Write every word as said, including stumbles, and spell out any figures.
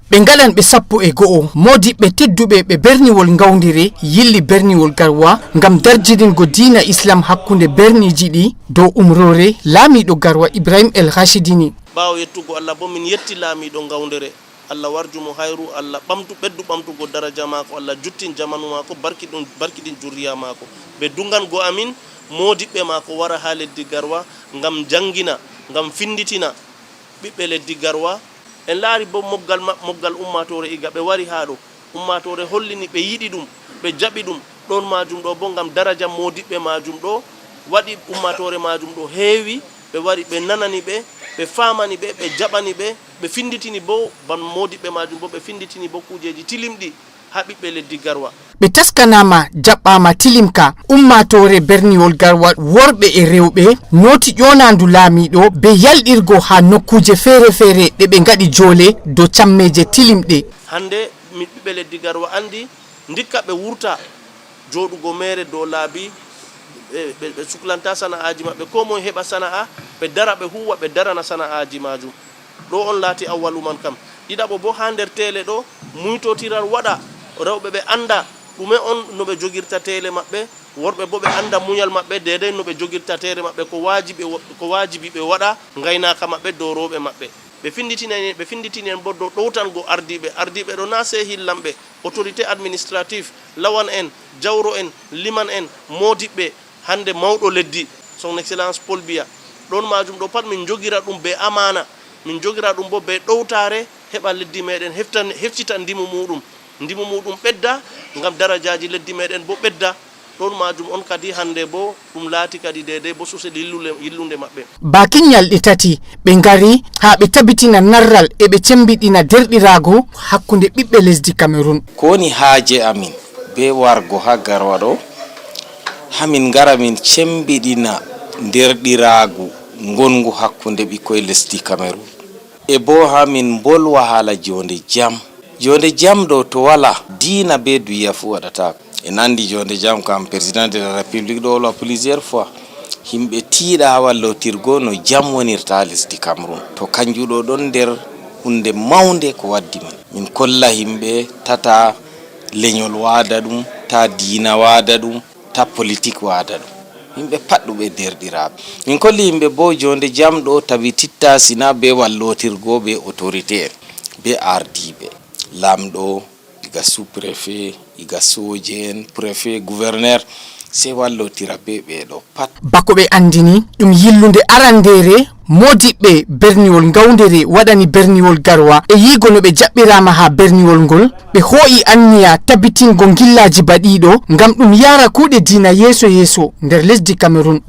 Ɓe ngaɗanɓe sappo e go'o moodiɓɓe tedduɓe ɓe berniwol Ngawndere yilli berniwol Garwa ngam darjidingo diina Islam hakkunde berniiji ɗi dow umroore laamiiɗo Garwa Ibrahim El Rashidini. Ɓaawo yettugo Allah boo, min yetti laamiiɗo Ngawndere. Allah warju mo hayru, Allah ɓamtu, ɓeddu ɓamtugo daraja maako, Allah juttin jamanu maako, barkiɗin, barkiɗin jurriya maako. Ɓe duŋgango amin, moodiɓɓe maako wara haa leddi Garwa ngam jaŋngina, ngam finnditina ɓiɓɓe leddi Garwa. En laari boo moggal ma-, moggal ummaatoore iga ɓe wari haa ɗo. Ummaatoore hollini ɓe yiɗi ɗum, ɓe jaɓi ɗum. Ɗon maajum ɗo boo ngam daraja moodiɓɓe maajum ɗo waɗi ummaatoore maajum ɗo heewi, ɓe wari ɓe nanani ɓe, ɓe faamani ɓe, ɓe jaɓani ɓe, ɓe finnditini boo ban moodiɓɓe maajum boo, ɓe finnditini boo kuujeeji tilimɗi haa ɓiɓɓe leddi Garwa. Ɓe taskanaama, jaɓɓaama tilimka. Ummaatoore berniwol Garwa, worɓe e rewɓe, nooti ƴoonaandu laamiiɗo bee yalɗirgo haa nokkuuje feere-feere ɗe ɓe ngaɗi joole dow cammeeje tilimɗe. Hannde mi ɓiɓɓe leddi Garwa anndi, ndikka ɓe wurta jooɗugo meere dow laabi, ɓe, ɓe, ɓe suklanta sana'aaji maɓɓe, koo moy heɓa sana'a, ɓe dara, ɓe huuwa, ɓe darana sana'aaji maajum. Ɗo on laati awwalu man kam. Ɗiɗaɓo boo, haa nder teele ɗo, muytotiral waɗa, rewɓe ɓe annda ɗume on no ɓe jogirta teele maɓɓe, worɓe boo ɓe annda munyal maɓɓe, deydey no ɓe jogirta teele maɓɓe, ko waajibi wo-, ko waajibi ɓe waɗa ngaynaaka maɓɓe dow rewɓe maɓɓe. Ɓe finnditini en, ɓe finnditini en boo dow ɗowtango ardiiɓe. Ardiiɓe ɗo naa sey hillanɓe, autorité administrative, lawan en, jawro en, liman en, moodiɓɓe, hannde mawɗo leddi, Son Excellence Paul Biya. Ɗon maajum ɗo pat min njogira ɗum bee amaana, min njogira ɗum boo bee ɗowtaare, heɓa leddi meeɗen heftan-, heftita ndimu muuɗum, ndimu muuɗum ɓedda, ngam darajaaji leddi meeɗen boo ɓedda. Ɗon maajum on kadi hannde boo ɗum laati kadi deydey boo sosel yillule-, yillunde maɓɓe. Baakin nyalɗe tati, ɓe ngari haa ɓe tabitina narral e ɓe cembiɗina derɗiraago hakkunde ɓiɓɓe lesdi Kamerun. Ko woni haaje amin bee wargo haa Garwa ɗo? Haa min ngara min cembiɗina derɗiraagu ngonngu hakkunde ɓikkoy lesdi Kamerun. E boo haa min mbolwa haala joonde jam. Joonde jam ɗo to walaa, diina bee duya fuu waɗataako. En anndi joonde jam kam, Président de la République ɗo wolwa plusieurs fois. Yimɓe tiiɗa haa wallootirgo no jam wonirta haa lesdi Cameroun. To kanjum ɗo ɗon nder huunde mawnde ko waddi min. Min kolla yimɓe tata lenyol waada ɗum, ta diina waada ɗum, ta politik waada ɗum. Yimɓe pat ɗuɓe derɗiraaɓe. Min kolli yimɓe boo joonde jam ɗo tabititta sina bee wallootirgo bee autorité en, bee ardiiɓe. Laamɗo, iga sous-préfet, iga sooje en, préfet, gouverneur, sey wallootira bee ɓee ɗo pat. Bako ɓe anndini, ɗum yillunde arandeere moodiɓɓe berniwol Ngawndere waɗani berniwol Garwa e yiigo no ɓe jaɓɓiraama haa berniwol ngol. Ɓe hoo'i anniya tabbitingo ngillaaji baɗiiɗo ngam ɗum yaara kuuɗe diina yeeso yeeso nder lesdi Cameroun.